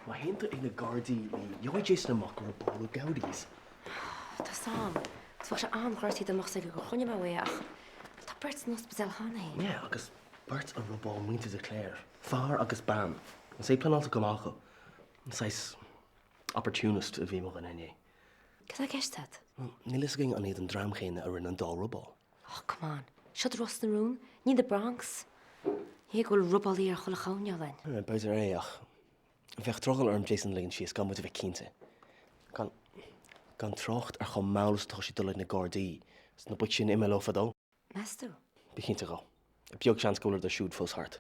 Má théann tú ag na Gardaí, gheobhaidh Jason amach gur robáladh Gowdies. Tá 's a'm. Agus bheadh sé an-ghortaithe dá mbeadh 's aige gur choinnigh mé uaidh é ach tá beirt san ospidéal cheana féin. Yeah, agus beirt a robáil muintir de Clare, fear agus bean. Is é pleanáilte go maith acu. Saghas opportunist a bhí i mo dhuine inné. Cad tá i gceist agat? Níl fhios againn an iad an dream chéanna a rinne an dá robáil. Oh, come on. Seod Ros na Rún, ní the Bronx. Ní hé go bhfuil robálaí ar chuile choirnéal ann. B'fhéidir é, ach bheadh drogall orm Jason a ligean síos gan muid a bheith cinnte. Gan, gan trácht ar chomh mall is atá sé dul ag na Gardaí, is na boic sin imithe leo fadó. Meas tú? Bí cinnte dhó. Beag seans go bhfuileadar siúd fós thart.